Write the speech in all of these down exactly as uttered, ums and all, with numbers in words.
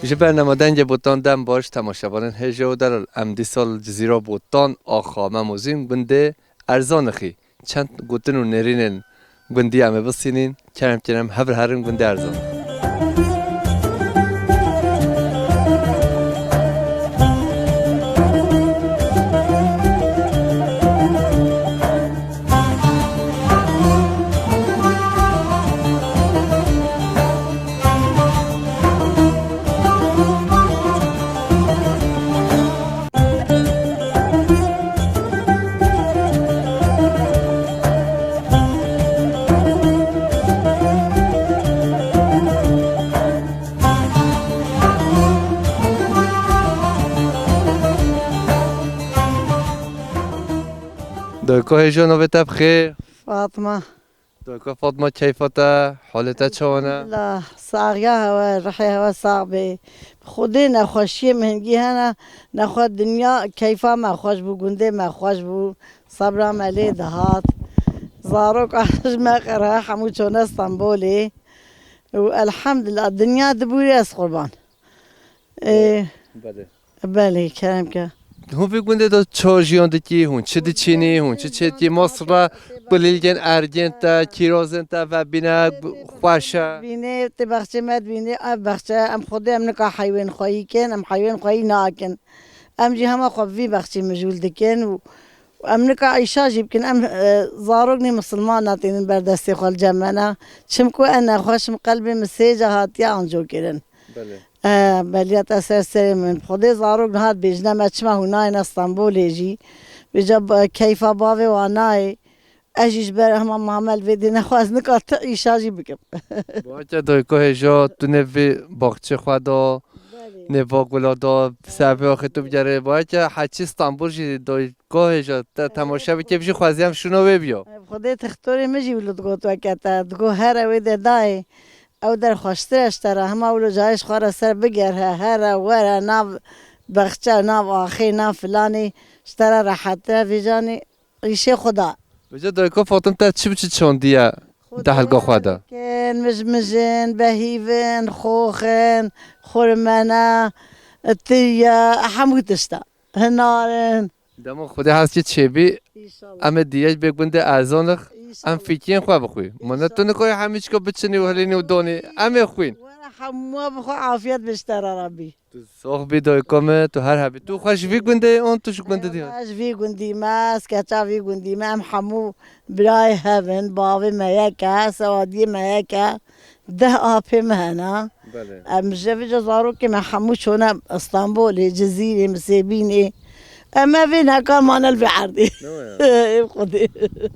Ji bernama Dengê Botan dem baş temaşevanên hêja û delal. Em dîsa li Cizîra Botan, axa Memozîn, gundê Erzanixî. Çend gotin û nêrînên gundî em ê bisînîn. Kerem kerem hev herin gundê Erzanixî. Dayka hêja, navê te bi xêr? Fatma. Dayka Fatma, keyfa te, halê te çawa ne? Elhamdulillah, saxiya hewe, rihê hewe sax bê. Bi Xwedê nexweşiyê min hingî hene, nexwe dinya keyfa me xweş bû, gundê me xweş bû, sebra me lê dihat. Zarok ji me qere hemû çone Stenbolê. Û elhamdulillah, dinya dibûrê ez qurban. Ê, Belê. Belê, kerem ke. Hûn vî gundê de çawa jiyan dikî? Hûn çi diçînî? Hûn çi çêdikî? Masra kulîlgên ergên te, kîrozên te vebîne, xweş e? Bînê, tê baxçê me dibînê, ev baxçe, em Xwedê em nika heywên xweyî kin, em heywên xweyî nakin. Em jî hema xwe bi vî baxçê mijûl dikin û em nika îşa jî bikin, em, e, zarok nê misilman natênin ber destê xwe li cem me ne. Çimku e nexweş, min qelbê min sê ca hatiye anco kirin. Belê. E, beliyet e ser serê min. Xwedê zarok niha dibêjine me çima hûn nayêne Stenbolê jî. Vêca ba-, keyfa bavê wan nayê. Ez jî ji ber hema mamel vê dê nexwe ez nika ti îşa jî bikim. Bace dayka hêja, tu nê vê baxçê xwe da, Belê. Nê va gula da, ser vê axê tu bigerê. Bace heçî Stenbol jî dayka hêja, te temaşe bike, bijî xweziyem şûna wê biya. Ev Xwedê tixtorê min jî wilo digot weke te. Digot here wê de dayê. Ew der xweştir e ji te re, hema wilo carê ji xwe re ser biger he, here, were, nav bexçe, nav axê, nav filanê, ji te re rehettir e, vêcanê îşê xwe da. Vêca dayika Fatim te çi bi çi çandiye dehlga xwe de? Kin, mijmijin, behîvin, xoxin, xurmene, tiye, hemû tişta. Hinarin. Dema Xwedê hez kî çêbî, Înşallah. Em ê diye bê gundê Erzanix, em Înşallah. Fîkiyên xwe bixwî. Mane tu Înşallah. Nikoyê hemî çika biçinî û hilînî û donî. Em ê xwîn. Were hemû bixwe afiyet bişte ra Rabbî. Tu sax bî dayika me, tu her hebî. Tu xwe ji vî gundê an tu ji gundê diye? Ez ji vî gundî me, ez keça vî gundî me, em hemû birayê hev in, bavê me yek e, sewadiyê me yek e. Deh apê me hene. Belê. Em ji vê ca zarokê me hemû çûne Stenbolê, Cizîrê, Misêbînê. Em ê vê neka mane li vê erdê. Ne ya? Ê Xwedê.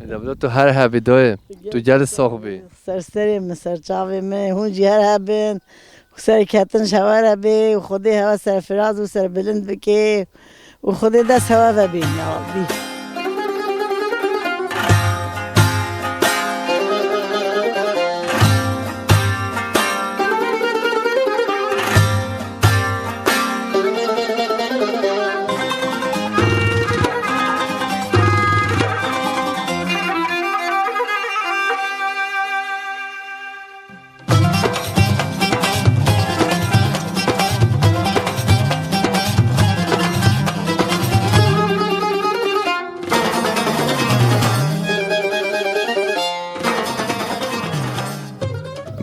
Ê, bila tu her hebî dayê. Tu gel sax bî. Ser serê min, ser çavê min, hûn jî her hebin. Serketin ji hewe re bê û Xwedê hewe serfiraz û serbilind bike. û Xwedê dest hewe ve bîn ya Rabbî.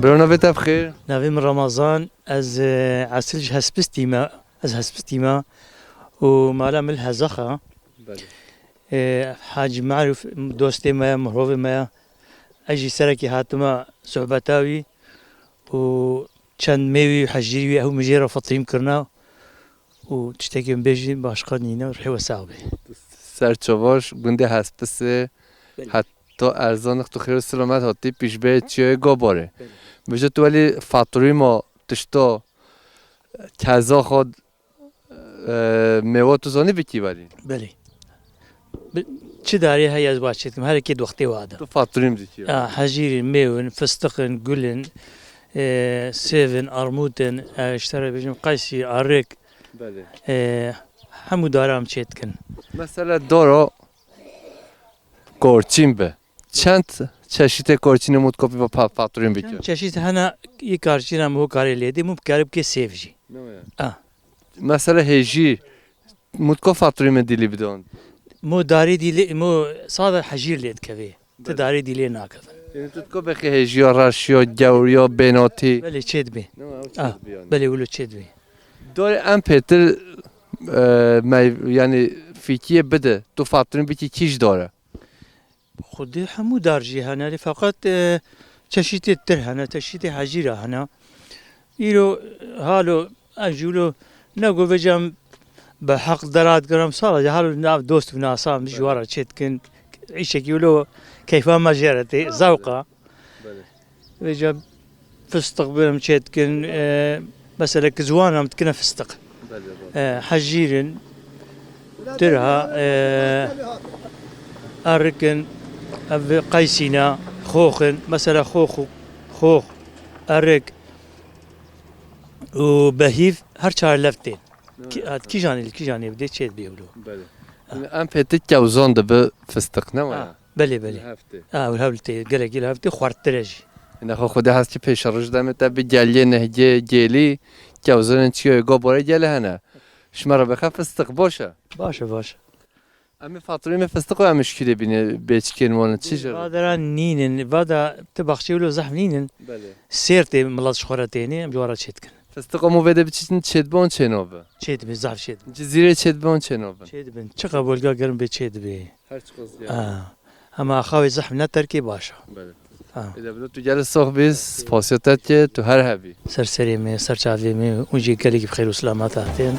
Bro, navê te bi xêr? Navê min Ramazan, ez, e, esil ji Hespistî me, ez Hespistî me û mala min li Hezax e. Belê. E, Hacî Maruf dostê me ye, mirovê me ye. Ez jî serekî hatime sohbeta wî û çend mêwî û hejîrî wî ew min jê re fitrîm kirina û tiştekî min bêjî başqa nîne, rihê we sax bê. Ser çavaj gundê Hespis e, Belê. Heta Erzanix tu xêr û silamet hatî pîşbê çiyayê Gabarê. Belê. Bêje tu welî faturîma tişta keza xwe, e, mêwa tu zanî bi kî welî? Belê. Bi-, çi darê heye ez baş çêdikim, her yekê di wextê wa de. Tu faturîm dikî. Ya, hejîrîn, mêwin, fistiqin, gulin, e, sêvin, armûtin, e, ji te re bêjim, qeysî, arik, Belê. e, hemû dara em çêdikin. Mesela dara korçîn be. Çend çeşitê korçînê mût kopî ve pa-, faturîn bikir? Çend çeşit hene, yê karçîna mû karê lêdî, mû kare bike sêv jî. Ne ya? Ah. Mesela hêjî, mutko faturî me dîlî bidon. Mo darî dîlê, mo sada hejîr lê dikevê. Ti Belê. Darî dîlê nakevin. Yani tu diko bexê hêjiya, raşiya, gewriya, bênatî. Belê çê dibê. Ne ya, ew Ah, çê dibê yani. Belê wilo çê dibê. Dore em pêtir, e, me, yani fîkiyê bide, tu faturî bikî kî ji dare? Xwedê hemû dar jî hene, lê feqet, e, çeşîtê tir hene, çeşîtê hejîra hene. Îro, halo, ez jî wilo, ne ku vêcem bi heq dera digirim, sala jî halo nav dost û nasan ji we re çê dikin. Îşekî wilo keyfa me jê re tê, zewqa. Belê. Vêca fistiq birim çê dikin, e, mesela ki ziwan em dikine fistiq. Belê, belê. E, hejîr in, tirha, e, erik in, ev qeysîna, xox in, mesela xox, xox, erik û behîv her çar lev tên. Ki-, Evet. Kîjanê li kîjanê bidê çê dibê wilo. Belê. Ha. Em pêtir kewzan dibi fistiq, ne waya? Ha. Belê, belê. Li hev tê. Ha, li hev tê, gelekî li hev tê, xwerttir e jî. Nexwe Xwedê hez ki pêşeroj demê te bi geliyê nehgê gêlî, kewzanên çiyayê Goborê gelê hene. Ji me re bixe fistiq, baş e? Baş e, baş e. Em ê faturê me fistiq û em ji kî dê bîne bêçikên wan çi jî? Vadera nînin, vada ti baxçê wilo zehf nînin. Belê. Sêr tê milet ji xwe re tênê, em ji wan re çê dikin. Fistiq amo vê de biçin çê dibon çê nabe? Çê dibe, zaf çê dibe. Cizîrê çê dibon çê nabe? Çê dibin. Çiqa bolga germ bê çê dibê. Her çiqas germ. Ha. Hema axavê zehf ne terkê baş e. Belê. Ha. Êde bilo tu gelek sox bî, spasiya te dike, tu her hebî. Ser serê me, ser çavê me, hûn jî gelekî bi xêr û selamet hatin.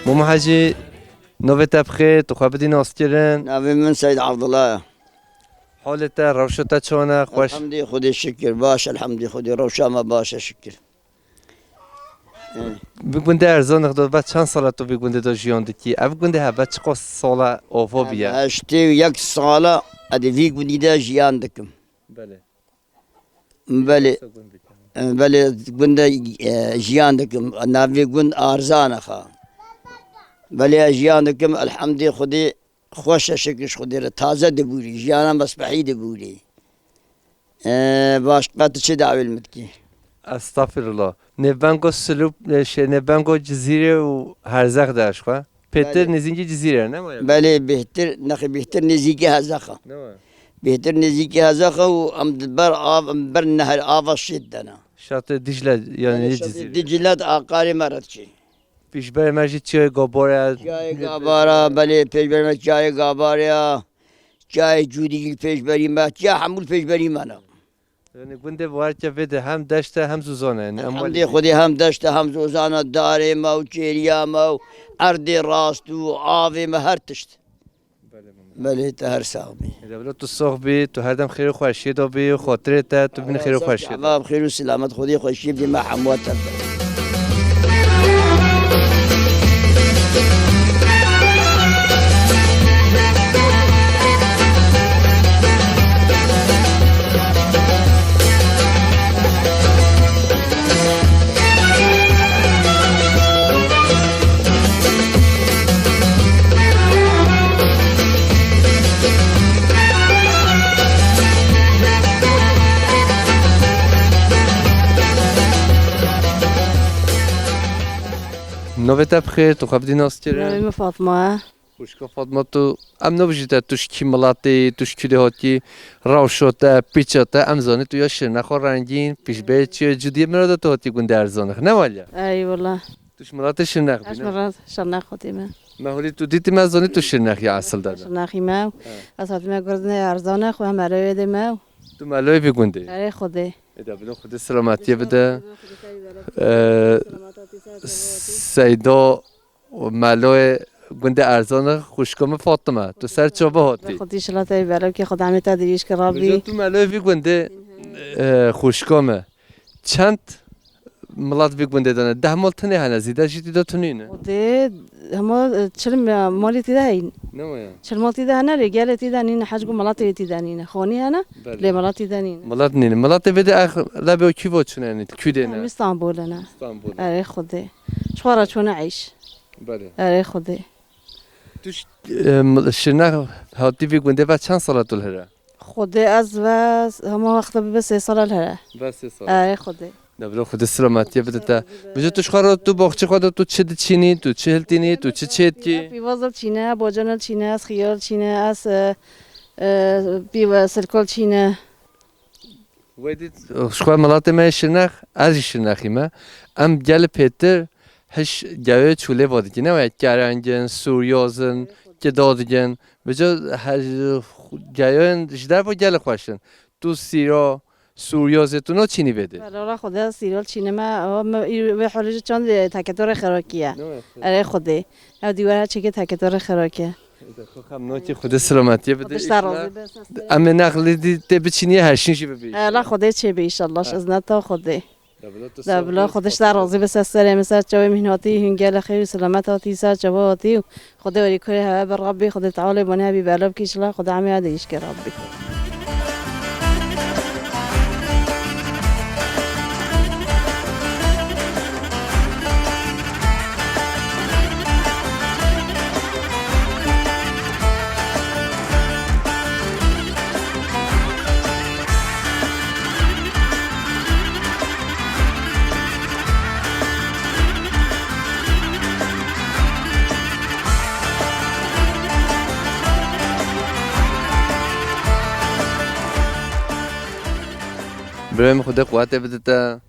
Momo Hecî, navê te bi xêr, tu xwe bidî naskirin. Navê min Seyd Abdullah e. Halê te, rewşa te çawan e? Xweş? Elhamdî Xwedê şikir, baş, elhamdî Xwedê, rewşa me baş e şikir. Bi gundê Erzanix de ve çend sala tu vî gundê de jiyan dikî? Ev gundê hebe çiqas sala ava bûye? Heştê û yek sala ez di vî gundî de jiyan dikim. Belê. Belê. Belê gundê, e, jiyan dikim. Navê gund Arzanix e. Belê ez jiyan dikim, elhamdî Xwedê. Xweş e şikir ji Xwedê re, taze dibûrî, jiyana me spehî dibûrî. Ee, başqa tu çi dawê li min dikî? Estağfirullah. Nêvbengo Silûp, e, şey, nêvbengo Cizîrê û Herzex de ji xwe. Pêtir Belê. Nêzîkî Cizîrê ne waya? Belê, bêhtir, nexê bêhtir nêzîkî Herzex e. Ne waya? Bêhtir nêzîkî Herzex e û em di ber av, em ber nehr ava şêt de ne. Şatê Dicle, yani Belê, şatê Cizîrê. Dicle di aqarê me re diçî. Pêşberê me jî çiyayê Gabarê ye. Çiyayê Gabara, belê, pêşberê me çiyayê Gabarê ye. Çiyayê Cûdî jî li pêşberî me, çiya hemû li pêşberî me ne. Yani gundê bi werke vê de hem deşt e hem zozan e. Yani em Elhamdê welê Xwedê hem deşt e hem zozan e, darê me û çêriya me û erdê rast û avê me her tişt. Belê, Mehmet. Belê, te her sax bî. Êde bilo tu sox bî, tu her dem xêr û xweşiyê de bî, xatirê te, tu bînî xêr û xweşiyê de. Ava bi xêr û selamet, Xwedê xweşiyê bidê me hemû te. Navê te bi xêr, tu xwe bidî naskirin. Navê min Fatma ye. Xwişka Fatma, tu, em nabijî te, tu ji kî miletê yî, tu ji kî dêhatî yî, rewşa te, pîça te, em zanî tu ya Şirnexa rengîn, pîşberê çiyê Cûdiyê, mirada tu hatî gundê Erzanix, ne waliye? Eyvallah. Tu ji miletê Şirnex bî, ne? Ez milet Şirnex hatî me. Me holî tu dîtî, me zanî tu Şirnexî esil de. Şirnexî me. He. Ez hatî me gundê Erzanix û em erê wê dê me. Tu meloyê vî gundê? Erê Xwedê. Êde bilo Xwedê selametiyê bide. Ee, Seydo Û meloyê gundê Erzanix, xwişka min Fatime. Tu ser çava hatî. Xwedî şila te bere ki Xwedê emê te dirîj ki Rabî. Vêca tu meloyê vî gundê, e, xwişka min. Çend milat vî gundê de ne. Deh mal tenê hene, zîde jî tî de tunî ne. Xwedê hema, e, çil me-, malê tî de heyîn. Ne waya? Çil mal tî de hene, lê gelê tî de nîne, hec û milatê wê tî de nîne. Xanî hene, Belê. Lê milat tî de nîne. Milat nîne. Milatê vê de ex-, lebê o kî vo çûne, yanî kî dê ne? Em Îstanbul ne. Îstanbul. Erê Xwedê. Ji xwe re çûne eyş. Belê. Erê Xwedê. Tu ş-, em, Şirnex hatî vî gundê ve çend sala tu li here? Xwedê ez ve hema wexta bibe sê sala li here. Ve sê sala. Erê Xwedê. De bila Xwedê silametiye bide te. Bije tu ji xwe re tu baxçê xwe de tu çi diçînî, tu çi hiltînî, tu çi çêdikî? Pîvazil çîne, bocanil çîne, ez xiyal çîne, ez, e, e, pîve silkol çîne. Wê dît, ji xwe milatê me yê Şirnex, ez jî Şirnexî me. Em gelê pêtir hiş gewê çûlê va dikî. Ne wê kerengin, sûryozin, kida digin. Vêca he-, geyoyên ji derve gelê xweş in. Tu sîro, sûryozê tu no çînî vê dê. Belala Xwedê sîrol çînime, o me, î-, vê holê jî çand, e, teketorê xerokiye. Ne wê? Erê Xwedê. Ew dîwar her çekê teketorê xerokiye. Xwe xem nokî Xwedê silametiyê bide. Xwedê ji te razî be, sesê. Em ê nexlî dî tê biçînî, heşîn jî bibî. Ela Xwedê çêbe înşallah, ji izneta Xwedê. De bila Xwedê ji te razî be, ser serê min, ser çavê min hatî, hûn gelek xêr û selamet hatî, ser çava hatî û Xwedê werî kurê heve bi Rabbî, Xwedê Teala bone hebî bela bikî, înşallah Xwedê emê ya de îşke Rabbî. Birayê min, Xwedê quwetê bide te.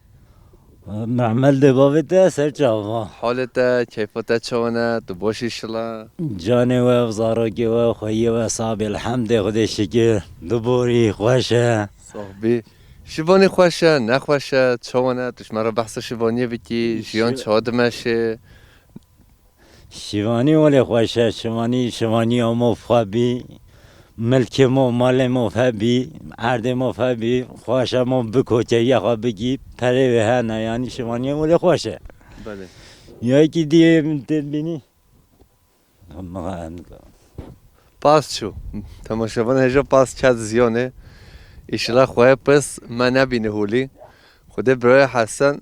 Mehmel dê bavê te ser çava. Halê te, keyfa te çawa ne? Tu baş î şila? Canê we, zarokê we, xweyê we, sabê, elhemdê Xwedê şikir. Du borî xweş e. Sax bî. Şivanî xweş e, nexweş e, çawa ne? Tu ji me re behsa şivaniyê bikî, jiyan Şi- çawa dimeşê? Şivanî welê xweş e, şivanî, şivanî amo febî, milkê mo, malê mo febî, erdê mo febî, xweş amo bi koçeriya xwe bigî, perê wê hene, yanî şivanî welê xweş e. Belê. Yekî diyê min tê bînî. Pas çû. Temaşevan hêja pas çet ziyanê. Îşila xwe pis me nebîne holî. Xwedê birayê Hesen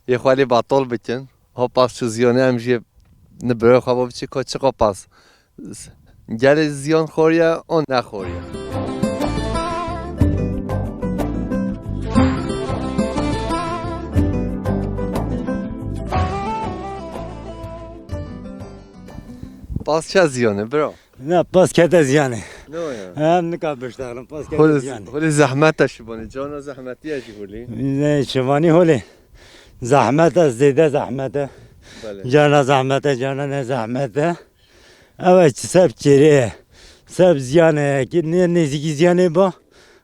yê xwe lê batol bikin. Ha pas çû ziyanê em jî ni birayê xwe bo biçî ka çiqa pas. Gelê ziyan xoriye an nexoriye. Pas çe ziyanê bira? Ne, pas kete ziyanê. Ne o ya? Em nika biştaxin, pas kete Holê, ziyanê. Holê zehmet e şivanê. Cana zehmetiye jî holê. Ne, şivanî holê. Zehmet e, zêde zehmet e. Belê. Cana zehmet e, cana ne zehmet e. Ew e çi seb çêrê ye. Seb ziyanê ye ki ne nêzîkî ziyanê ba,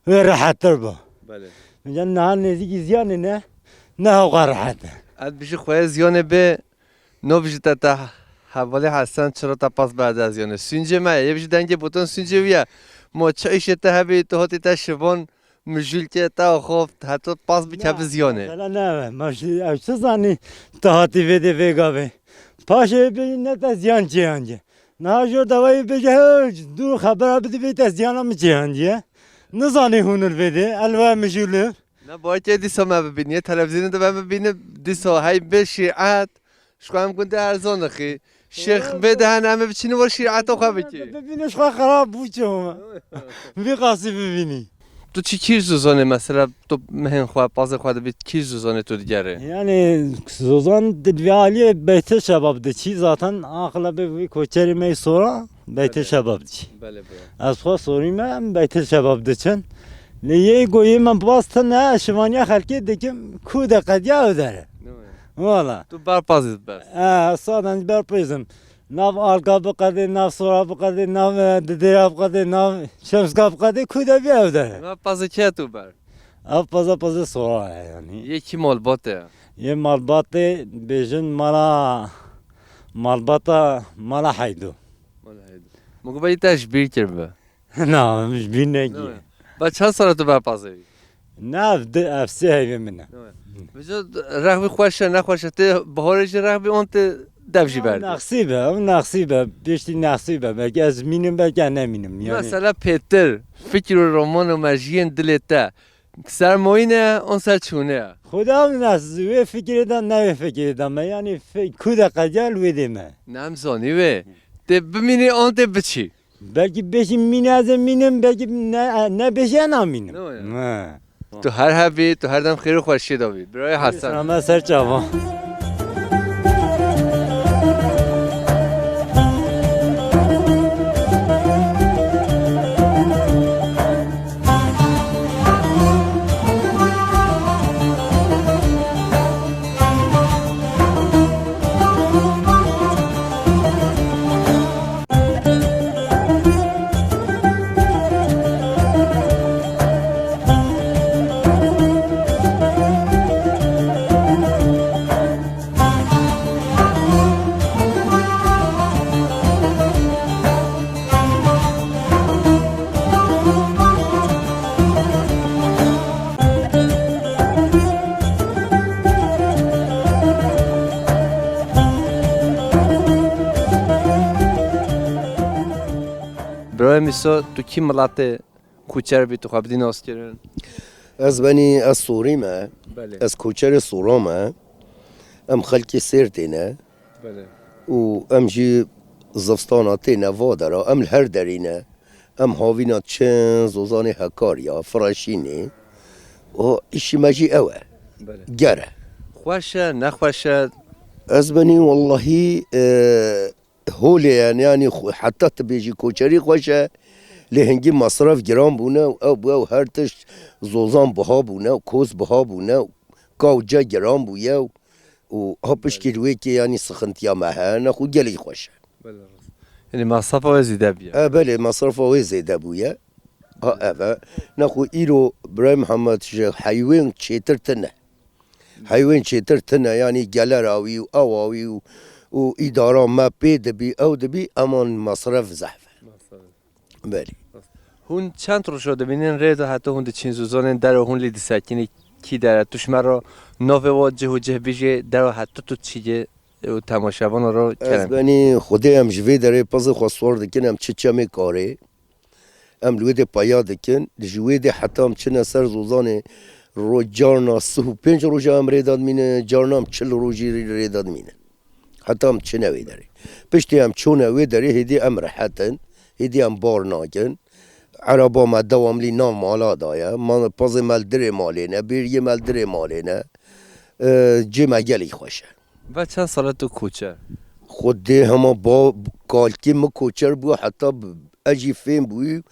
wê rehettir ba. Belê. Ca niha nêzîkî ziyanê ne, ne hewqa rehet e. Ez bijî xweye ziyanê bê, No bijî te, te hevalê Hesen çira te pas berde ez yanê. Sûncê me ye. Yê bijî dengê botan sûncê wî ye. Ma çi îşê te hebî, tu hatî te şivan mijûlkê te axaft, heta pas bikeve ziyanê. Mesela ne, me jî ew çi zanî, tu hatî vê dê vê gavê. Paşê bê ne te ziyan çêyandiye. Niha jor dawayê bêje, he, dû xebera bidî vê te ziyana min çêyandiye. Nizanî hûnir vê dê, elwe mijûlir. Ne, bayê dîsa me bibînî, yê televîzyonê de me bibînî, dîsa hey bê şîet, ji xwe em gundê erzan dixî. Şêx vê de hene, em ê biçînî bo şîeta xwe bikî. Bibînî ji xwe xerab bû çawa. Vî qasî bibînî. Tu çi kîr zozanê mesela, tu mehên xwe, pazê xwe dibî, kîr zozanê tu digerê? Yani zozan di vî aliyê beytê şebab diçî zaten, axila bê vî koçerê me sora. Beytê şebab diçî. Belê, belê. Ez xwe sorî me, em beytê şebab diçin. Lê yê goyê me bas tine, şivaniya xelkê dikim, ku de qediya ew dere. Ne wê? Wala. Tu ber pazî dibes. E, saden ber pêzim. Nav alka biqedê, nav sora biqedê, nav, e, didêra biqedê, nav şemska biqedê, ku de bî ew dere. Nav pazê kê tu ber? Ev paza pazê sora ye yani. Yê kî malbat e? Yê malbatê bêjin mala, malbata mala Heydo. Mala Heydo. Min got, belkî te ji bîr kiribe. Na, ji bîr nekiriye. Ba çend sala tu ber pazê bî? Nav di ev sê heyvê min e. Bizo rexbî xweş e, nexweş e, tê baharê jî rexbî on tê dev jî berdî. Nexsîb e, ew nexsîb e, piştî nexsîb e. Belkî ez mînim, belkî ez nemînim. Yani Mesela pêtir, fikir û roman û mejiyên dilê te sermoyî ne, on ser çûne ye. Xuda nas wê fikirê de, ne wê fikirê de me. Yani fi-, ku de qediya li wê dê me. Ne em zanî wê. Tê bimînî an tê biçî. Belkî beşî mîne ez ê mînim, belkî ne, ne beşî ez namînim. Ne o ya. He. Tu her hebî, tu her dem xêr û xweşiyê de bî. Birayê Hesen. Ama ser çava. Birayê Mîso, tu kî miletê koçer bî, tu xwe bidî naskirin? Ez benî, ez Sorî me. Belê. Ez koçerê Sora me. Em xelkê Sêrtê ne. Belê. Û em jî zivstana têne va dera. Em li her derî ne. Em havîna çin zozanê Hekariya, Fireşînê. O îşî me jî ew e. Belê. Ger e. Xweş e, nexweş e? Ez benî wellahî, e, holê ye, yanî xwe-, heta tu bêjî koçerî xweş e, lê hingî masraf giran bûne û ew bi ew her tişt zozan biha bûne û koz biha bûne û kaw ce giran bûye û, û ha pişkî li wê kê yanî sixintiya me hene xwe gelî xweş e. Belê rast. Yanî masrafa wê zêde bûye. E, belê, masrafa wê zêde bûye. Ha, ev e. Nexwe îro Birayê Mihemed ji heywên çêtir tune. Heywên çêtir tune, yanî geler awî û ew awî û, û îdara me pê dibî, ew dibî, eman masref zehf e. Masref. Belê. Hûn çend roja dimînin rê de heta hûn diçin zozanên dero hûn lê disekinî kî dere? Tu ji me re navê wa cih û cih bijê dero heta tu çiyê û temaşevana re kerem. Ez benî Xwedê em ji vê derê pezê xwe sor dikin, em çi çemê karê. Em li wê dê peya dikin, ji wê dê heta em çine ser zozanê ro-, carna sih û pênc roja em rê de dimîne, carna em çil rojî rê de dimîne. Heta em çine wê derê. Piştî em çûne wê derê, hêdî em rehet in, hêdî em bar nakin. Eraba me dewamlî nav mala de ye. Ma-, pezê me li dirê malê ne, bêriyê me li dirê malê ne. E, cê me gelî xweş e. Ve çend sal e tu koçer? Xwedê hema ba-, kalkê min koçer bû, heta b-, ez jî fêm bûyî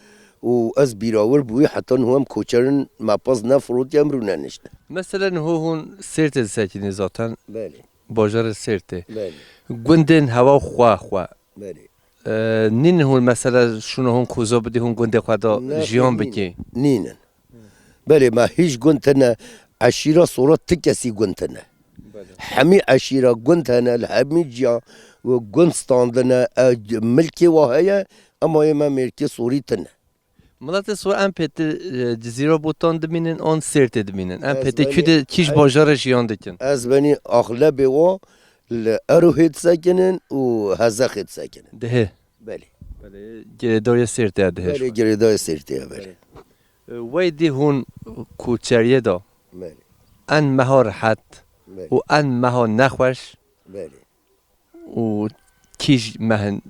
û ez bîrawir bûyî, heta niho em koçerin me pez nefirotiye, em rûneniştin. Mesela niho hûn Sêrtê disekinî zaten. Belê. Bajarê Sêrtê. Belê. Gundên hewa xwe xwe. Belê. E, nîn hûn mesela şûna hûn koza bidî hûn gundê xwe de Ne, jiyan nîn. bikî? Nînin. Belê, me hîç gund tine, eşîra Sora ti kesî gund tine. Belê. Hemî eşîra gund hene, li hemî ciya gund standine, e, milkê wa heye, ema yê me mêrkê Sorî tine. Miletê Sor em pêtir, e, Cizîra Botan dimînin, an Sêrtê dimînin? Em Ez pêtir benî kî de, kî ji ez bajarê jiyan dikin? Ez benî axlebê wa li Erohê disekinin û Hezexê disekinin. Dihê. Belê. Belê, girêdayê Sêrtê ye dihê Belê, jixwe. girêdayê Sêrtê ye, belê. Belê. E, wey dî hûn koçeriyê de Belê. en meha rehet Belê. û en meha nexweş Belê. û kîj mehin?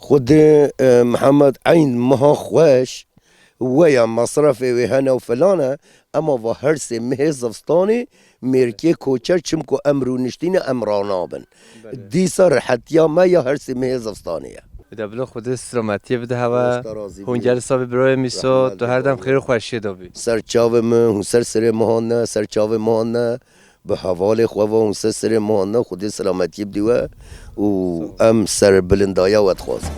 Xwedê, e, Mihemed eyn meha xweş, weya masrafê wê hene û filan e, ema va her sê mehê zivistanê mêrkê koçer, çimku em rûniştîne em ranabin. Belê. Dîsa rehetiya me ya her sê mehê zivistanê ye. Bi de bilo Xwedê selametiyê bide hewe. Xwedê ji te razî Hûn bî. gelî sabî birayê Mîso, Rehmet tu her dem bidin. xêr û xweşiyê de bî. Ser çavê min, hûn ser serê min hane, ser çavê min hane. Bi hevalê xwe ve hûn ser serê min hane, Xwedê selametiyê bidî we û em serbilindaya we dixwazin.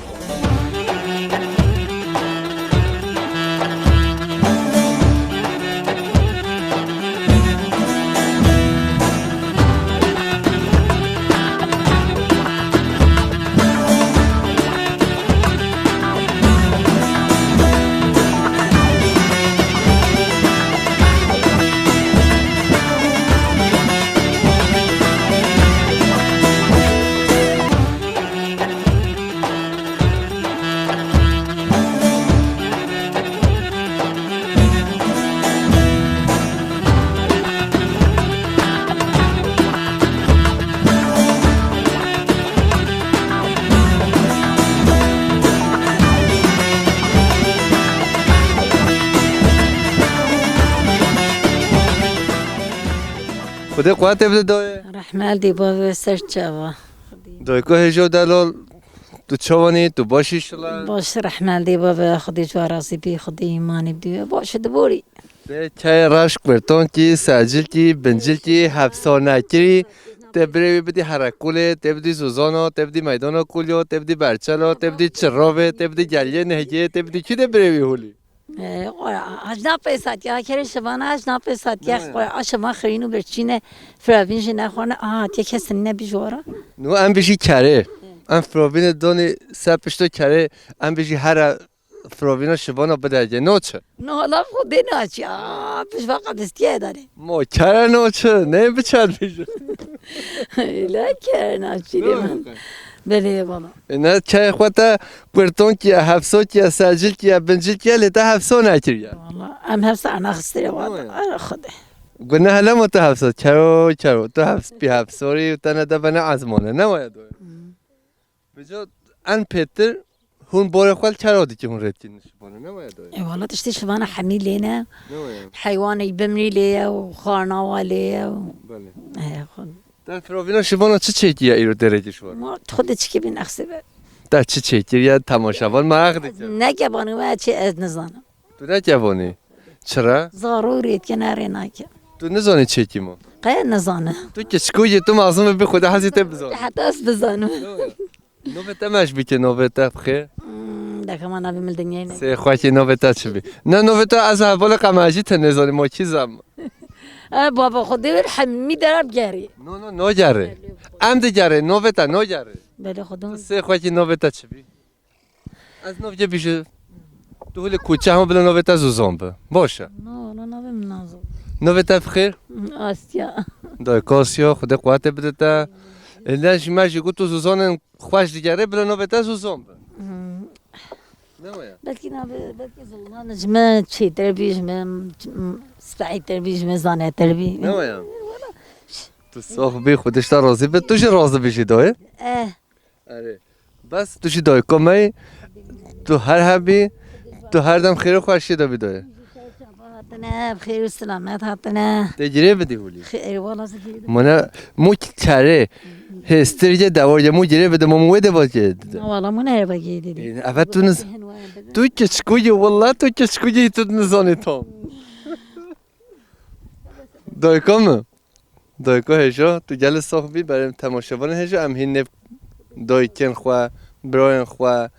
Xwedê quwetê bide dayê. Rehmel dê bavê ser çava. Dayko hêjo delal, tu çawanî, tu başî şila? Baş rehmel dê bavê, Xwedê ji we razî bî, Xwedê îmanê bidî we. Baş e, diborî. Te çayê reş, kurtonkî, secilkî, bincilkî, hepsa nekirî. Te birê wî bidî Herekulê, te bidî Zozana, te bidî Meydana Kulya, te bidî Berçela, te bidî Çirovê, te bidî Geliyê Nehgê, te bidî kî de birê wî holî? Ee, qoya, aj na pêsat ya, kerê şivana aj na pêsat ya, Ne? Qoya, aşama xirîn û birçîne, firavîn jî nexwane, aha, tê kesin ne bijwara. Nu em bijî kerê. Em firavînê donî ser pişto kerê, em bijî here firavîna şivana bidegê. No çi? No, laf xwe dê naçî. Aa, pişva qedistiye dane. Mo kere no çi? Ne biçer bijî? La kere naçî de min. Belê bala. E, ne çayê xwe te kurtonkî ye, hepsokî ye, secilkî ye, bincilkî ye, lê te hepso nekiriye. Valla, em hepsa ana xistire valla. Ara xwedê. Gune hele mo te hepso, kero, kero. Tu heps, pî hepsorî, te ne de bene ezmane. Ne waya doye? Vêca en pêtir hûn borê xwe li kera dikî hûn rêdikî nişibane, ne waya dayê? E, wala tiştê şivana hemî lê ne. Ne waya? Heywanê bimrî lê ye û xarnawa lê ye û Belê. E, xwe- Te firovîna şivana çi çêkî ya îro derê kişwar? Ma xwe de çikê bin exsê be. Te çi çêkir ya temaşevan meraq dike. Ne ke banî me çi ez nizanim. Tu ne kevonî? Çira? Zarû rêtke ne rê nake. Tu nizanî çêkî ma? Qe nizane. Tu kiçikû yî, tu mazim bî, Xwedê hezî te bizane. Heta ez bizanim. Navê te meş bike, navê te bixê. Hmm, deke ma navê min dinyayê ne. Sê xwekî navê te çi bî? Ne navê te ez hevalê qemecî te nêzanî, ma kî zam? E, baba, Xwedê wir hemî derab gerî. No, no, no gerê. Em digerê, navê te no gerê. Belê Xwedê. Sê xwekî navê te çi bî? Ez navê bîje. Tu hûlê kuçe hema bila navê te Zozan bi. Baş e. No, no, navê min Nazo. Navê te bi xêr? Asya. Dayka Asya, Xwedê quwetê bide te. Êle ji me jî got tu Zozanên xweş digerê, bila navê te Zozan bi. Hmm. Ne waya? Belkî navê, belkî Zozan ji me çêtir bî, ji me, m, spehîtir bî, ji me zanêtir bî. Ne waya? Wala. Tu sax bî, Xwedê ji te razî be. Tu jî razî bî jî dayê. Eh. Erê. Bes tu jî dayika me yî, tu her hebî, tu her dem xêr û xweşiyê de bî dayê. Hatine, bi xêr û selamet hatine. Tê girê bidî hûlî. Xêr, wala zikir. Mane, mû kerê, hêstir ye, dewar ye, mû girê bide, mû wê de vaziyê dide. Na wala, mû ne vaziyê dide. Ê, eve tu niz-, tu kiçikû yî, wala tu kiçikû yî, tu nizanî tam. Dayika min. Dayika hêja, tu gelê sax bî, berê temaşevanê hêja, em hîn nêv dayikên xwe, birayên xwe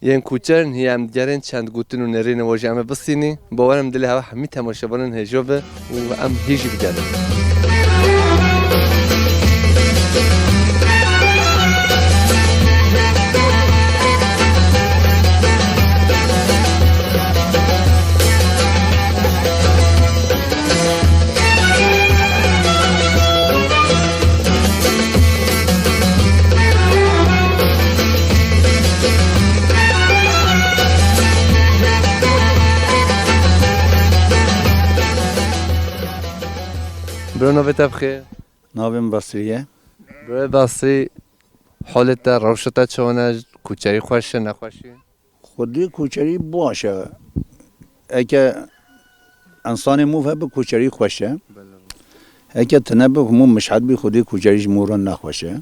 yên kuçer in, hî em digerên çend gotin û nêrînê we jî em ê bistînî. Bawer im dilê hewa hemî temaşevanên hêja be û em hî jî bigerin. Bro, navê te bi xêr? Navê min Basrî ye. Bro Basrî, holê te, rewşa te çawan e? Kuçerî xweş e, nexweş e? Xwedê koçerî baş e. Eke ensanê mûv hebe koçerî xweş e. Eke tune bi hemû mişhet bî, xwedê koçerî ji mû re nexweş e.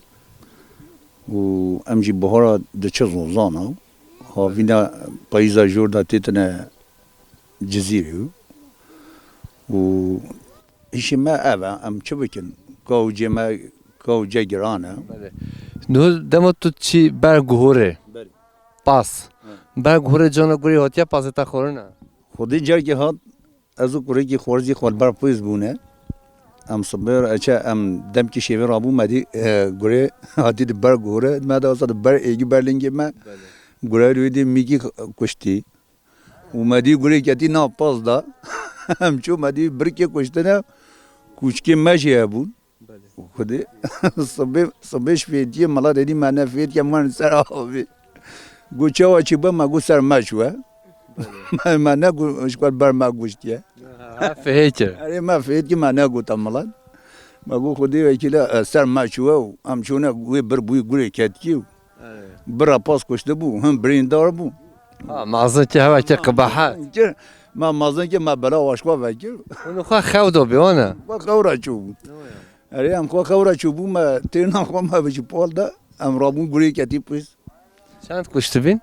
Û em jî bihara diçe Zozana. Havîna payîza jor de têtine Cizîrê. Û îşê me ev e, em çi bikin? Ka û cê me, ka û cê giran e. Belê. Niho dema tu çî ber guhorê. Belê. Pas. Hı. Ber guhorê cana gurê hatiye, pasê te xwarin e? Xwedê carkê hat, ez û kurekî xwarzî xwe li ber pêz bûne. Em sibê re, eçe em demkî şêvê rabû, me dî, e, gurê hatî di ber guhorê, me de wisa di ber êgî ber lingê me. Belê. Gurê wê dî mîkî kuştî. Û me dî gurê ketî nav pas da. Em çû me dî birkê kuştine, kûçkê me jî hebûn. Belê. Xwedê sibê, sibê ji fêtiyê mala dedî me ne fêtiye, me ser avê. Got çawa çi be, me got ser me çû e. Me, me ne got, ji ku ber me goştiye. Ha, fêhêk e. Erê me fêtiye me ne got e milan. Me got Xwedê wekîle, e, ser me çû e û em çûne wê bir bûyî gurê ketkî û Evet. Bira pas kuştibû, him birîndar bû. Ha, mazin ki hewa ki qebahat. Kir, Me mezin kir, me bela aşka vekir. Hûn xwe xew da bî, wana? Xwe xew re çûbûn. Erê, em xwe xew re çûbûn, me têrna xwe me bi ji pal de, em rabûn gurê ketî pis. Çend kuştibîn?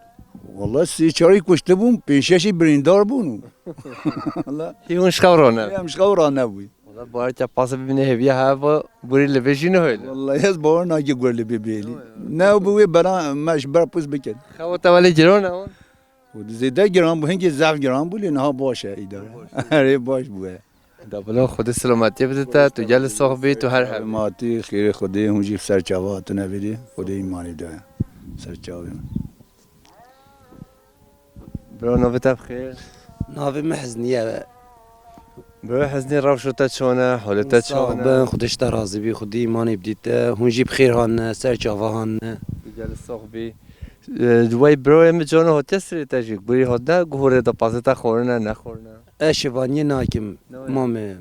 Wala sê çarî kuştibûn, pênc şeşî birîndar bûn. Wala. Hî hûn ji xew rane? Em ji xew ranebûyî. Wala, barî te pase bibîne hêviya heva gurî li vê jî nehêle. Wala ez bawer nake gur li bê bêlî. Ne bi wê bela me ji ber pis bikin. Xewa te welê giran e wan? Û zêde giran bû, hingê zehf giran bû, lê niha baş e îdare. Erê, baş bûye. Da bila Xwedê selametiyê bide te, tu gelî sax bî, tu her hebî. Selametî, xêrê Xwedê, hûn jî ser çava hatine vêdê, Xwedê îmanê daye. Ser çavê min. Bro, navê te bi xêr? Navê min Hizniye be. Bro, Hiznî, rewşa te çawa ne, holê te çawa ne? Sax bin, Xwedê ji te razî bî, Xwedê îmanê bidî te, hûn jî bi xêr hatine, ser çava hatine. Tu gelî sax bî. E, wey bro, em cana hatiye sirê te jî, gurî hatine guhorê de, pase te xwarine, nexwarine? Ez şivaniyê nakim, mamê.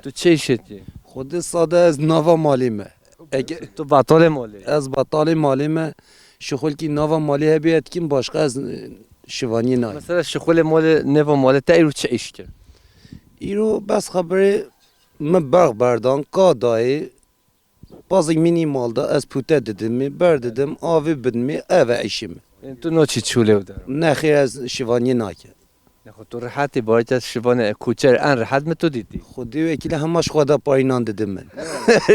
Tu çi îşê dikî? Xwedê sade, ez nava malê me. Eke- Tu betalê malê? Ez betalê malê me. Şixulkî nava malê hebî ez dikim, başqa ez, e, şivaniyê nakim. Mesela şixulê malê, nêva malê te îro çi îş kir? Îro bes xeberê min berx berdan, ka dayê, Pazek mînî mal da, ez pûte didimê, ber didim, avê bidimê, ev e îşê min. Ên tu naçî çûlê û dero? Nexêr, ez şivaniyê nake. Nexwe tu rehetî, barî te şivane koçer en rehet mi tu dîtî? Xwedê wekîle hema ji xwe de parî nan didin min.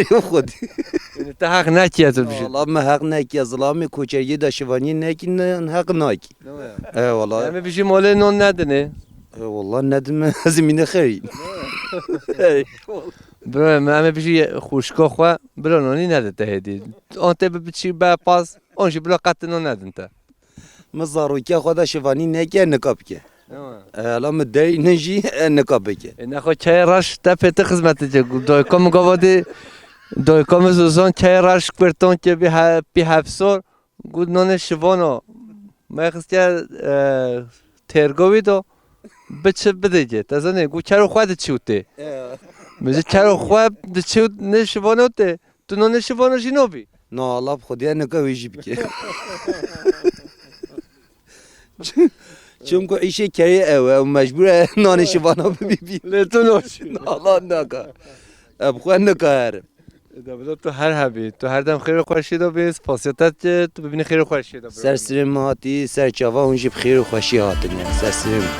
Xwedê. Ên te heq nekiye tu bijî. Wala me heq nekiye, zilamê koçeriyê de şivaniyê nekî, ne heq nakî. E wala. Em ê bijî malê non nedinê. E wala nedime, ez mîne xerî. Birayê min, em ê bijî xwişka xwe bila nonî nede te hêdî. An tê bi biçî be paz, an jî bila qet non nedin te. Min zarokiya xwe de şivanî neke, nika bike. Ewa. E, la min derî ne jî, e, nika bike. E, nexwe keyê reş te pê ti xizmetê ce. Dayika min gava dî, dayika min zozan keyê reş kurtan ke bî he-, bî hevsor. Got, nonê şivano me xistiye, e, têrgo wî do, biçi bidê cê. Te zanî, got, kero xwe diçî û tê. Ya. Min jî kero xwe diçî û nê şivano tê. Tu nonê şivano jî nobî. Na, Allah bi Xwedê nika wê jî bike. Çimku îşê kerê ew e, ew mecbûr e nanê şivano bibî bî. Lê tu noşî. Na, Allah naka. Ev xwe nika herim. Eda bila tu her hebî, tu her dem xêr û xweşiyê de bî, spasiya te dike, tu bibînî xêr û xweşiyê de. Ser sirê min hatî, ser çava hûn jî bi xêr û xweşî hatine, ser sirê min.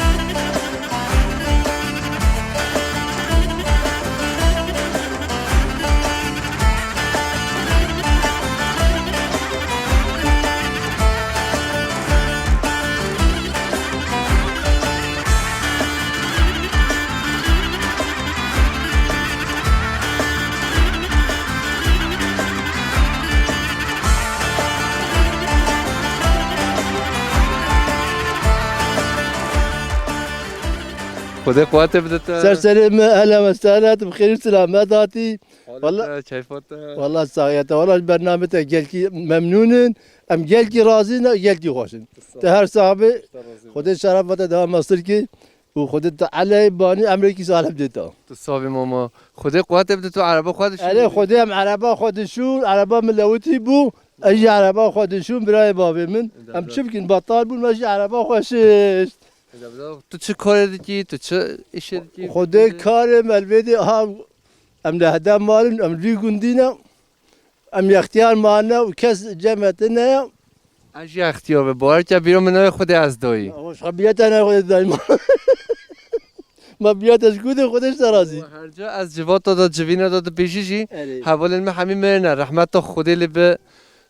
Xwedê quwetê bide te. Ser serê me, ehlen ve sehlen, tu bi xêr û selamet hatî. Halê te, keyfa te. Walla saxiyete, walla ji bernamê te gelkî memnûn in. Em gelkî razî ne, gelkî xweş in. Te her sax bî. Xwedê şerefa te dewam mestir kî. Û Xwedê Teala banî emrekî salih bidê te. Tu savî mama. Xwedê quwetê bide tu ereba xwe dişûn. Erê Xwedê em ereba xwe dişûn, ereba min lewitî bû. Ez jî ereba xwe dişûn, birayê bavê min. Em çi bikin, betal bûn, me jî ereba xwe şişt. Tu çi karê dikî, tu çi îşê dikî? Xwedê karê me li vê dê, ha, em li hede malin, em li vî gundî ne. Em yextiyar mane û kes cem me tine ya. Ez jî yextiyar be. Bawer ke bîra min nayê Xwedê ez dayî. Hoş, ha bîra te nayê Xwedê dayî ma. Ma bîra te ji ku de Xwedê ji te razî. Her ca ez civata da civîna da dibêjî jî, erê, hevalên min hemî mirine. Rehmeta Xwedê lê bi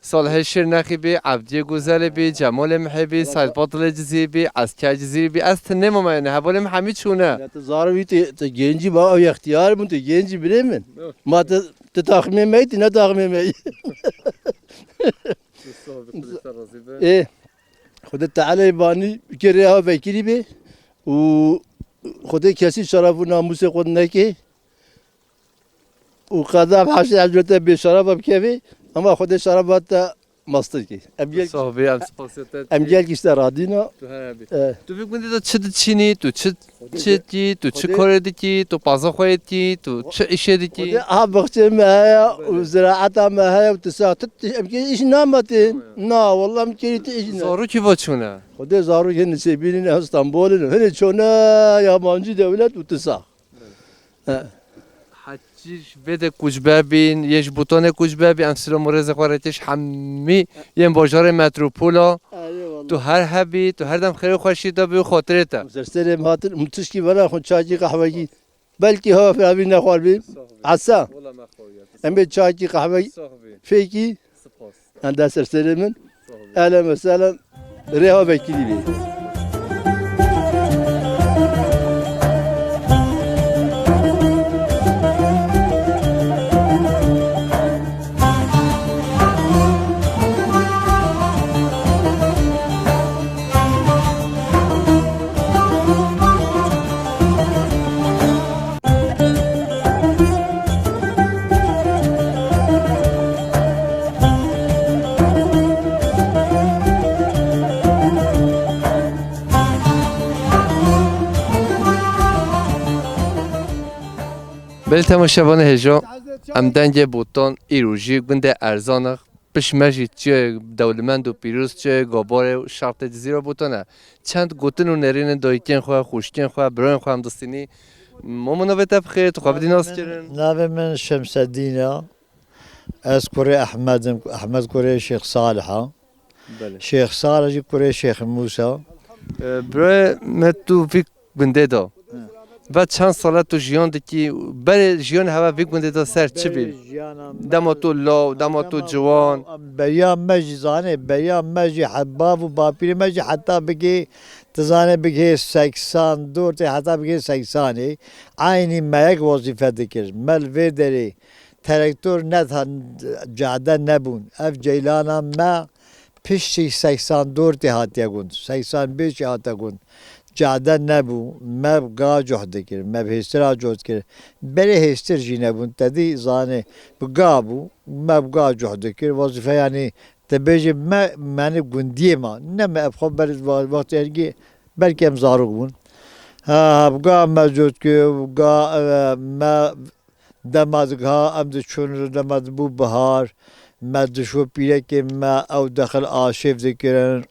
Salihê Şêrnexî bî, Ebdiyê Gozelê bî, Cemalê Mihê bî, Seyd Batilê Cizîrî bî, Esker Cizîrî bî. Ez tune mama yani. Hevalên min hemî çûne. Ya tu zarû wî tu, tu gencî ba ew yextiyar bûn, tu gencî birê min. Ma tu Tu taxmê me yî, tu ne taxmê me yî. Ê, Xwedê Teala banî kerê ew vekirî bê û Xwedê kesî şeref û namûsê xwe neke û qeda bi haşê ecrete bê şerefa bikevê, ama Xwedê şerefa te mastir kî. Em gel Sohbê, em spasiya te em dikî. Gel kî işte radîna. Tu her hebî. E. Tu vî gundê de çi diçînî, tu çi çi dikî, tu çi Xwedê korê dikî, tu paza xwe yê dikî, tu çi îşê dikî? Xwedê a baxçê me heye û ziraeta me heye û tu sax tu, tu, em kê îş nametin. Tamam. Na, wallah em kê tu îş ne. Zarokî va çûne? Xwedê zarokê nisêbînin ew Stenbolin. Hine çûne yabancî dewlet û tu sax. He. Hecî ji vê de koçber bîn, yê ji Botanê koçber bî, em silam û rêzê xwe re têş hemî yên bajarê metropola. Erê wala. Tu her hebî, tu her dem xêr û xweşî de bî û xatirê te. Ser serê min hatin, min tişkî vena xwe çakî qehwekî. Belkî hava firavî nexwar bî. Esa. Wala me xwe ya. Em bê çakî qehwekî. Fêkî. Spas. Em dest ser serê min. Sağ olun. Ehlen ve sehlen. Rêha vekilî bê. Belê temaşevanê hêja, em dengê Botan îro jî gundê Erzanix, pişt me jî çiyê dewlemend û pîroz, çiyê Gabarê û şertê Cizîra Botan e. Çend gotin û nêrînên dayikên xwe, xwişkên xwe, birayên xwe em distînî. Mamo, navê te bi xêr, tu xwe bidî nas kirin. Navê min Şemsedîn e. Ez kurê Ehmed im, Ehmed kurê Şêx Salih e. Belê. Şêx Salih jî kurê Şêx Mûsa. E, birayê me, tu vî gundê de. He. Ve çend sal e tu jiyan dikî, berê jiyan hewe vî gundê de ser çi bî? Berê jiyana me Dema tu law, dema tu dema ciwan. Beriya me jî zanê, beriya me jî he-, bav û bapîrê me jî heta bigê, tu zanê bigê seksan, dor tê heta bigê seksanê. Eynî me yek wezîfe dikir. Me li vê derê terektor neda, cade nebûn. Ev ceylana me piştî seksan dor tê hatiye gund. Seksan pênc hate gund. Cade nebû. Me bi ga cuh dikir. Me bi hêstira cuh dikir. Berê hêstir jî nebûn. Te dî zanê bi ga bû. Me bi ga cuh dikir. Wezîfe yanî te bêjî me, me ni gundiyê ma. Ne me ev xwe ber, wextê ergî belkî em zarok bûn. Ha, ha, bi ga me cuh dikir, bi ga, e, me Dema digiha em diçûn, dema dibû bihar, me dişo pîrekê me ew dexil aşêv dikirin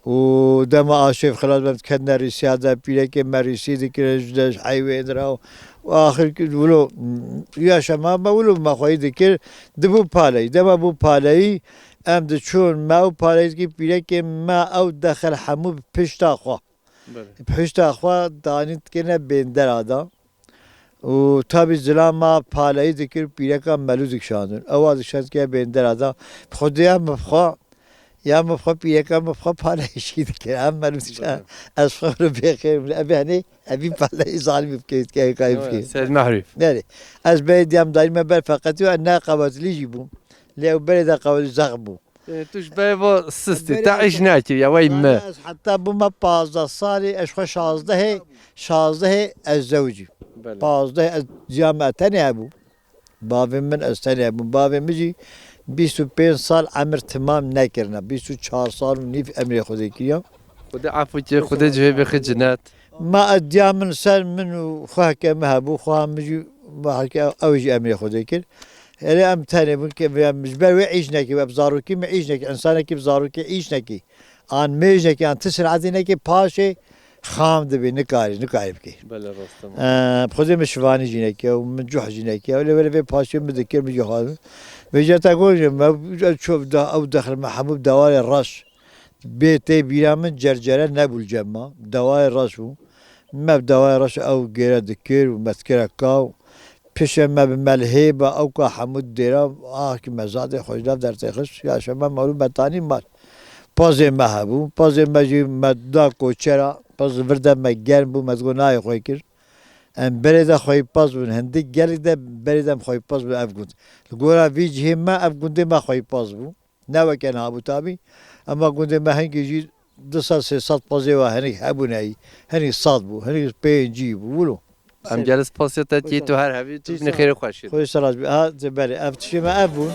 û dema aşêv xilas be, em diketine rîsiya de, pîrekê me rîsî dikirin ji de, ji heywên re û axir ki wilo, ya şema me wilo me xweyî dikir, dibû paleyî. Dema bû paleyî, em diçûn, me ew paleyî dikir, pîrekê me ew dexil hemû bi pişta xwe. Belê. Bi pişta xwe danî dikirine bêndera de. Û tabî zilama paleyî dikir, pîreka melû dikişandin. Ewa dikişand ke bêndera da. Xwedê ya min bi xwe, ya min bi xwe pîreka min bi xwe paleyî jî dikir. Em melû dikişand. Belê. Ez xwe bêxêr bûm. Ev yanî, evî paleyî zalimî bikê, dikê, kayî bikê. Seyid Mehrîf. Belê. Ez berê diyam dayî me ber feqetî û ne qewetilî jî bûm. Lê ew berê de qewetî zex bû. E, tu ji ber va sistî, te îş nekiriye, wey mi. Ez heta bûme pazdeh salî, ez xwe şazdehê, şazdehê ez zewicî. Belê. Pazdehê ez ciya me tenê hebû. Bavê min ez tenê hebûm. Bavê min jî bîst û pênc sal emir timam nekirine. Bîst û çar sal û nîv emrê Xwedê kiriya. Xwedê efû kê, Xwedê cihê bixê cinet. Ma ez diya min ser min û xwehke min hebû, xweha min jî, xwehke ew jî emrê Xwedê kir. Erê em tenê bûn ke em ji ber wê îş nekir, em zarokî min îş nekir, însanekî bi zarokî îş nekir. An mêj nekir, an ti sinetî nekir, paşê xam dibî, nikarî, nikarî bikî. Belê, rast e. Eee, bi Xwedê min şivanî jî nekir û min cuh jî nekir. Lê were vê paşê min dikir, min jî xwar. Vêca te got, me, ew ço-, da-, ew dexil me hemû bi dewarê reş. Bê tê bîra min cercere nebû li cem me. Dewayê reş bû. Me bi dewayê reş ew gêre dikir û me dikire kaw. Pişe me bi me li hê be, ew ka hemû dêra, ah ki me zadê xwe ji nav dertê xist. Ya şema me rû me tanî mal. Pazê me hebû. Pazê me jî me da koçera. Paz vir de me germ bû, me digot nayê xwe kir. Em berê de xweyî paz bûn. Hindik gelek de berê de em xweyî paz bûn ev gund. Li gora vî cihê me ev gundê me xweyî paz bû. Ne weke niha bû tabî. Ema gundê me hingî jî du sed sê sed pazê wa hinek hebûne yî. Hinek sed bû, hinek pêncî bû. Wilo. Em gelî spasiya te tî, tu her hebî, tu binê xêrê xweşî. Xwedê seraz bî. Ha, te berê. Ev tiştê me ev bûn.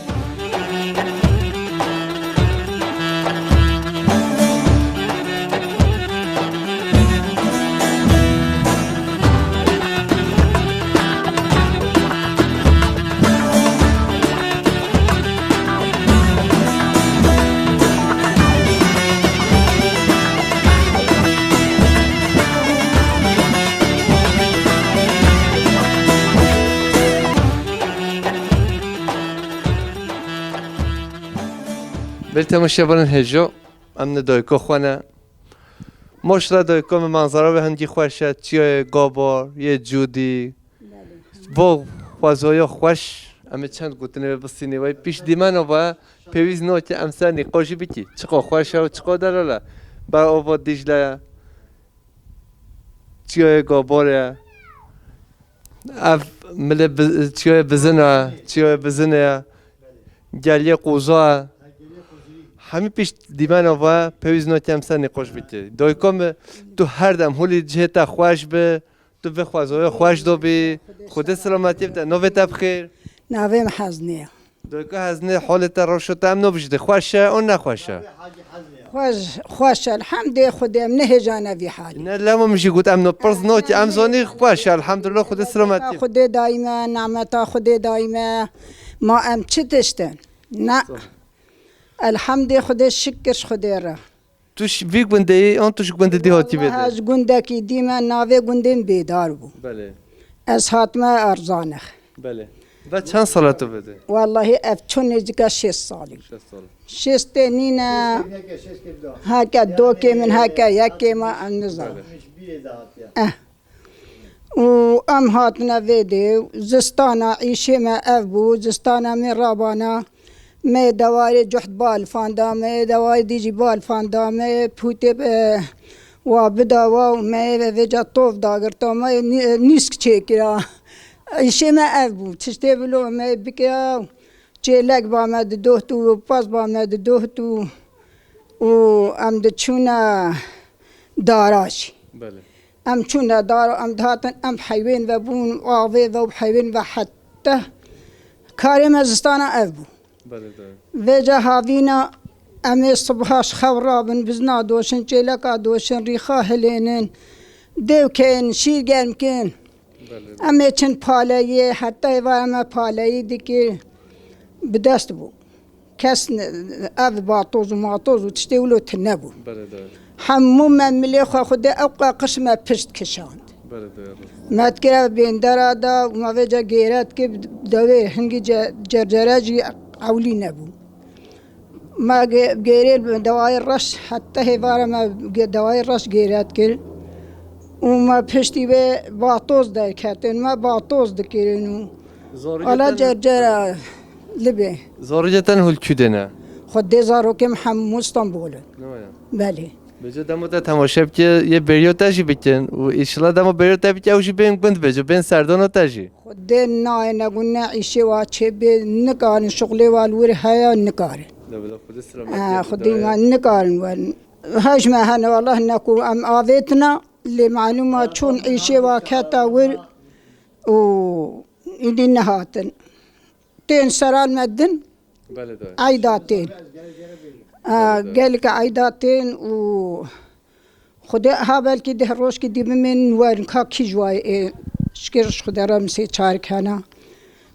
Belê temaşevanên hêja, em li dayika xwe ne. Maşallah dayika min manzara wê hingî xweş e, çiyayê Gabar, yê Cûdî. Vo xwezaya xweş, em ê çend gotinê wê bistînê, wey pîş dîmena ve pêwîst nake em ser nîqaş jî bikî. Çiqa xweş e û çiqa delal e. Ber ava Dîcle ye. Çiyayê Gabar e. Ev milê bi-, çiyayê Bizin e, çiyayê Bizin e. Geliyê Qoza e. Hemî pişt dîmena ve pêwîst nake em ser nîqaş bike. Dayika min, tu her dem holî cihê te xweş bi, tu vê xwezaya xweş dobî. Xwedê selametiyê bide, navê te bi xêr. Navê min Heznê ye. Dayika Heznê, holê te, rewşa te em nabijî de xweş e, an nexweş e? Xweş, xweş e, elhamdê Xwedê, em nehêjane vî halî. Ne, lema min jî got, em no pirs nake, em zanî xweş e, elhamdulillah, Xwedê selametî. Xwedê dayî me, nemeta Xwedê dayî me. Ma em çi tiştin? Ne. Elhamdê Xwedê, şikir ji Xwedê re. Tu ji vî gundê yî, an tu ji gundê dî hatî vê de? Ji gundekî dî me, navê gundê min Bêdar bû. Belê. Ez hatime Erzanix. Belê. Ve çend sala tu vê de? Wellahî ev çû nêzîka şêst salî. Şêst sal. Şêstê nîne. Heke dokê min heke yekê me, em nizan. Eh. Û em hatine vê dê, zistana îşê me ev bû, zistana me rabana, me dewarê cuht balfan da, me dewarê dî jî balfan da, me pûtê, e, wa bida wa û me vêca tov dagirta, me nî-, nîsk çêkira. Îşê me ev bû, tiştê bilo me bikira, çêlek ba me didoht û pas ba me didoht û, û em diçûne dara jî. Belê. Em çûne dara, em dihatin, em heywên ve bûn, avê ve û heywên ve hette karê me zistana ev bû. Belê, belê. Vêca havîna em ê sibha ji xew rabin, bizna doşin, çêleka doşin, rîxa hilênin, dêw kên, şîr germ kên. Belê, belê. Em ê çin paleyê, heta êvara me paleyî dikir, bi dest bû. Kes ne, ev batoz û matoz û tiştê wilo tune bû. Belê, belê. Hemû me milê xwe Xwedê ew qeqiş me pişt kişand. Belê, belê. Me dikire bêndera da û me vêca gêre dikir dewê hingî ce-, cercere jî ewlî nebû. Me ge-, gêrê li dewayê reş, heta hêvara me ge-, dewayê reş gêre dikir. Û me piştî wê batoz derketin, me batoz dikirin û ala cercera li bê. Zarokê te hûl kû de ne? Xwedê zarokê min hemû Stenbol in. Ne waya? Belê. Vêca dema te temaşe bike, yê bêriya te jî bikin û înşallah dema bêriya te bike ew jî bên gund vêca, bên serdana te jî. Xwedê nayêne gund, ne îşê wa çê bê, nikarin, şuxlê wa li wir heye, nikarin. Bila Xwedê selametiyê bide. Ha, Xwedê ma nikarin werin. Hej me hene, wallah, ne ku em avêtina, lê malûma çûn îşê wa keta wir û îdî nehatin. Tên seran me din, Belê, dayê. Eyda tên. A, Belê, dayê. Gelek eyda tên û Xwedê ha belkî deh rojkî dî bimên werin ka kî ji wayê ê. Şikir ji Xwedê re min sê çar kena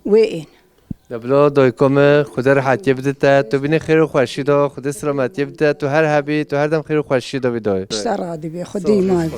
wê ên. De bila dayika me, Xwedê rehetiyê bide te, tu bînî xêr û xweşî de, Xwedê selametiyê bide te, tu her hebî, tu her dem xêr û xweşî de bî dayê. Ser radî bê, Xwedê îman.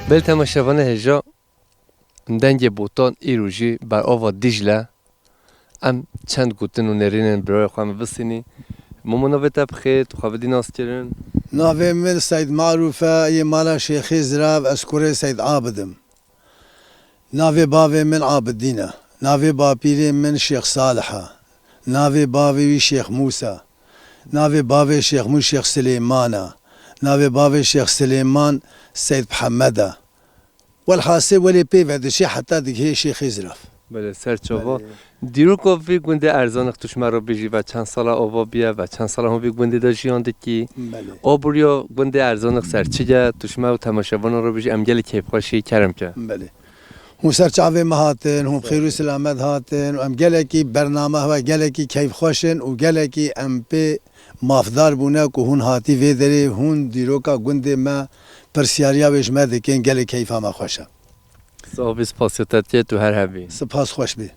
Belê temaşevanê hêja, dengê Botan îro jî ber ava Dîcle. Em çend gotin û nêrînên birayê xwe em bistînî. Momo, navê te bi xêr, tu xwe bidî naskirin. Navê min Seyd Marûf e, yê mala Şêxê Zirav, ez kurê Seyd Abid im. Navê bavê min Abidîn e. Navê bapîrê min Şêx Salih e. Navê bavê wî Şêx Mûsa. Navê bavê Şêx Mû Şêx Silêman e. Navê bavê Şêx Silêman Seyd Mihemed e. Welhasil welê pê ve diçe heta digihê Şêxê Zirav. Belê, ser çava. Belê. Dîroka vî gundê Erzanix tu ji me re bêjî, ve çend sala ava bûye, ve çend sala hûn vî gundê de jiyan dikî? Belê. Aboriya gundê Erzanix ser çi ye? Tu ji me û temaşevanan re bêjî, em gelek keyfxweş ê, kerem ke. Belê. Hûn ser çavê me hatin, hûn bi xêr û selamet hatin û em gelekî bername hewa gelekî keyfxweş in û gelekî em pê mafdar bûne ku hûn hatî vê derê, hûn dîroka gundê me, pirsyariya wê ji me dikin, gelek keyfa me xweş e. Sax bî, spasiyetetiye tu her hebî. Spas xweş bî.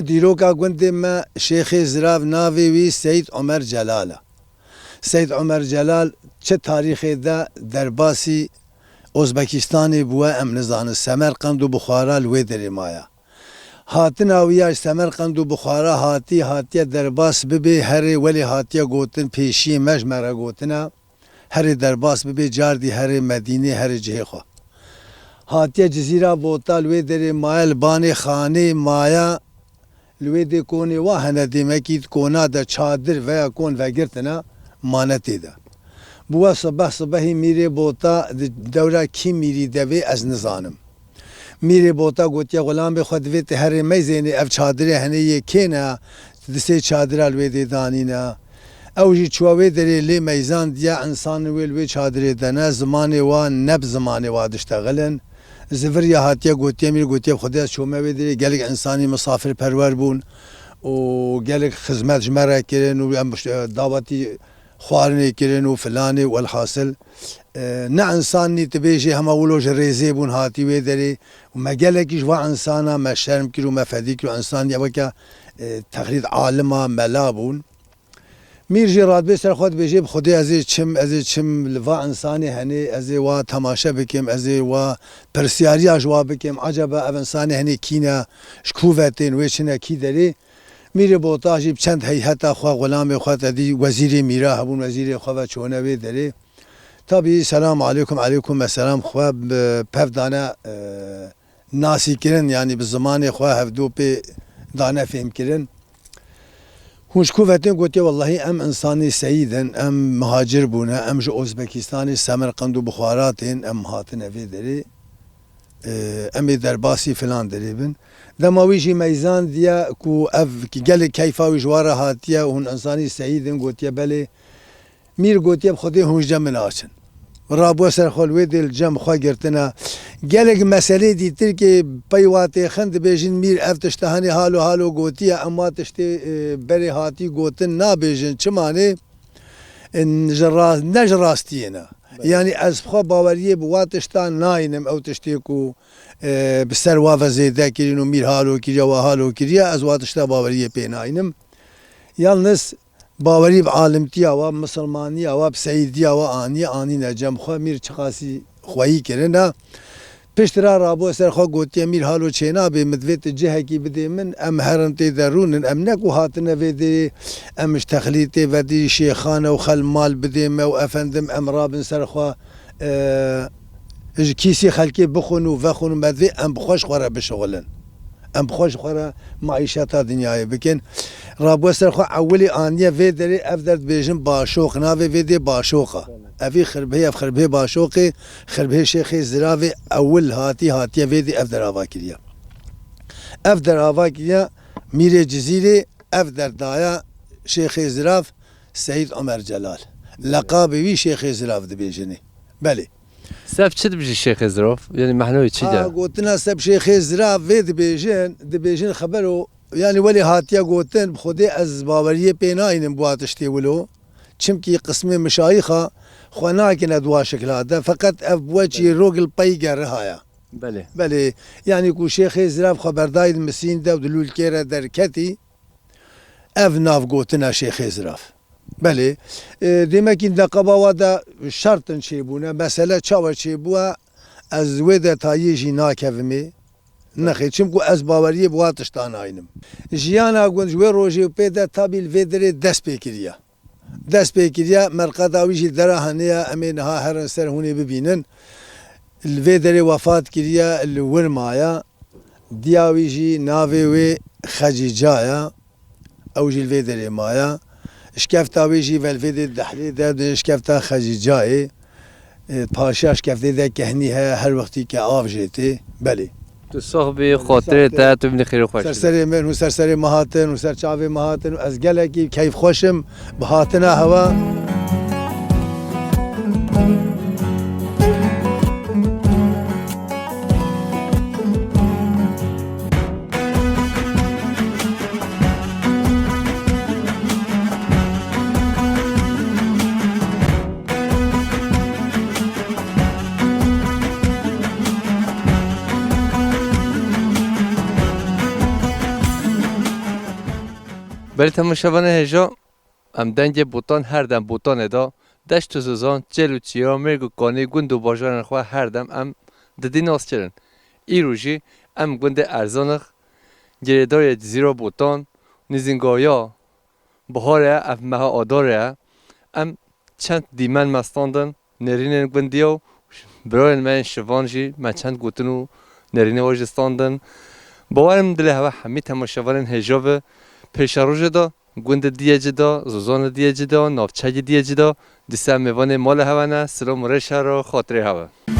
Dîroka gundê me Şêxê Zirav navê wî Seyîd Omer Celal e. Seyîd Omer Celal çi tarîxê de derbasî Ozbekistanê bûye em nizanin. Semerqend û Buxara li wê derê maye. Hatina wî ya ji Semerqend û Buxara hatî, hatiye derbas bibê herê welê hatiye gotin, pêşiyê me ji me re gotine. Herê derbas bibê, cardî herê Medînê, herê cihê xwe. Hatiye Cizîra Bota li wê derê maye, li banê xanê maye, li wê dê konê wa hene, dêmekî di kona de çadir veya kon vegirtine, mane tê de. Bi we sibeh sibehî Mîrê Bota di dewra kî mîrî de vê ez nizanim. Mîrê Bota gotiye, xulamê xwe, divê tu herê meyzênê, ev çadirê henê yê kê ne? Tu di sê çadira li wê dê danîne. Ew jî çûye wê derê lê meyzandiye, însanên wê li wê çadirê de ne, zimanê wan ne bi zimanê wa diştexilin. Ziviriye hatiye gotiye, Mîr gotiye, bi Xwedê ez çûme wê derê, gelek însanî misafirperwer bûn û gelek xizmet ji me re kirin û em, e, dawetî xwarinê kirin û filanê, welhasil, e, ne însan nî tu bêjî hema wilo ji rêzê bûn hatî wê derê û me gelekî ji va însana me şerm kir û me fedî kir û însan ya weke, e, teqlîd alima mela bûn. Mîr jî radibê ser xwe dibêje, bi Xwedê ez ê çim, ez ê çim li va însanê henê, ez ê wa temaşe bikim, ez ê wa pirsyariya ji wa bikim, ecaba ev însanê henê kî ne, ji ku ve tên, wê çine kî derê. Mîrê Bota jî bi çend heyheta xwe, xulamê xwe, te dî wezîrê mîra hebûn, wezîrê xwe ve çûne wê derê. Tabî selam aleykum, aleykum selam xwe bi pev dane, e, nasî kirin, yanî bi zimanê xwe hevdû pê dane fêhm kirin. Hûn ji ku ve tên? Gotiye, wellahî em însanê seyîd in, em muhacir bûne, em ji Ozbekistanê, Semerqend û Buxara tên, em hatine vê derê. E, em ê derbasî filan derê bin. Dema wî jî meyzandiye ku ev ki gelek keyfa wî ji wa re hatiye, hûn însanî seyîd in, gotiye, belê. Mîr gotiye, bi Xwedê hûn ji cem min açin. Rabûye ser xwe, li wê dê li cem xwe girtine. Gelek meselê dîtirkê pey wa têxin, dibêjin, Mîr ev tişta henê halo halo gotiye, em wa tiştê, e, berê hatî gotin nabêjin. Çima nê? E, ji rast, ne ji rastiyê ne. Belê. Yanî ez bi xwe baweriyê bi wa tişta nayînim, ew tiştê ku, e, bi ser wa ve zêde kirîn û Mîr halo kiriye, wa halo kiriye, ez wa tişta baweriyê pê nayînim. Yalniz bawerî bi alimtiya wa, bi misilmaniya wa, bi seyîdiya wa aniye, anîne cem xwe, Mîr çiqasî xweyî kirine. Piştre rabû ser xwe gotiye, Mîr halo çênabê, min divê tu cihekî bidê min, em herin tê de rûnin, em ne ku hatine vê derê, em ji texlîtê vedî şêxan û xel mal bidê me û efendim em rabin ser xwe, e, ji kîsî xelkê bixwin û vexwin û me divê em bi xwe ji xwe re bişixulin. Em bi xwe ji xwe re maîşeta dinyayê bikin. Rabûye ser xwe ewilî aniye vê derê, ev der dibêjin Başoq, navê vê dê Başoq e. Evî xirbihê, ev xirbihê Başoqê, xirbihê Şêxê Ziravê ewil hatî, hatiye vê dê ev der ava kiriye. Ev der ava kiriye Mîrê Cizîrê, ev der daya Şêxê Zirav, Seyîd Omer Celal. Leqabê wî Şêxê Zirav dibêjinê. Belê. Seb çi dibêjî Şêxê Zirav? Yanî mehna wî çi ye? A, gotina seb Şêxê Zirav vê dibêjin, dibêjin xebero, yanî welê hatiye gotin, bi Xwedê ez baweriyê pê nayînim bi wa tiştê wilo. Çimkî qismê mişayixa xwe nakine di wa şikla de, feqet ev bi we çîrok li pey geriha ye. Belê. Belê, yanî ku Şêxê Zirav xwe berdayî di misîn de û di lûlkê re derketî, ev nav gotina Şêxê Zirav. Belê, e, demekî neqaba wa de şertin çêbûne. Mesele çawa çêbûye, ez wê detayê jî nakevimê. Nexê, çimku ez baweriyê bi wa tişta naynim. Jiyana gund ji wê rojê û pê de tabî li vê derê dest pê kiriye. Dest pê kiriye, merqeda wî jî dera henê ye, em ê niha herin ser hûn ê bibînin. Li vê derê wefat kiriye, li wir maye. Diya wî jî navê wê Xecîca ye. Ew jî li vê derê maye. Şkefta wê jî ve li vê dê Dehlê de, di şkefta Xecîcayê. E, paşiya şkeftê de kehnî heye, her wextî ke av jê tê. Belê. Tu sax bî, xatirê te, tu bînî xêr û xweş. Ser serê min û ser serê me hatin û ser çavê me hatin û ez gelekî keyfxweş im bi hatina hewa. Belê temaşevanên hêja, em dengê Botan her dem Botanê de, deşt û zozan, çêl û çiya, mêrg û kanî, gund û bajarên xwe her dem em didî naskirin. Îro jî em gundê Erzanix, girêdayê Cizîra Botan, nîzîngaya biharê ye, ev meha adarê ye. Em çend dîmen me standin, nêrînên gundiya û birayên me yên şivan jî me çend gotin û nêrînê we jî standin. Bawer im dilê hewe hemî temaşevanên hêja ve pêşerojê de, gundê diyê cida, zozanê diyê cida, navçeyê diyê cida, dîsa mêvanê malê hewe ne, silam û rêşer û xatirê hewe.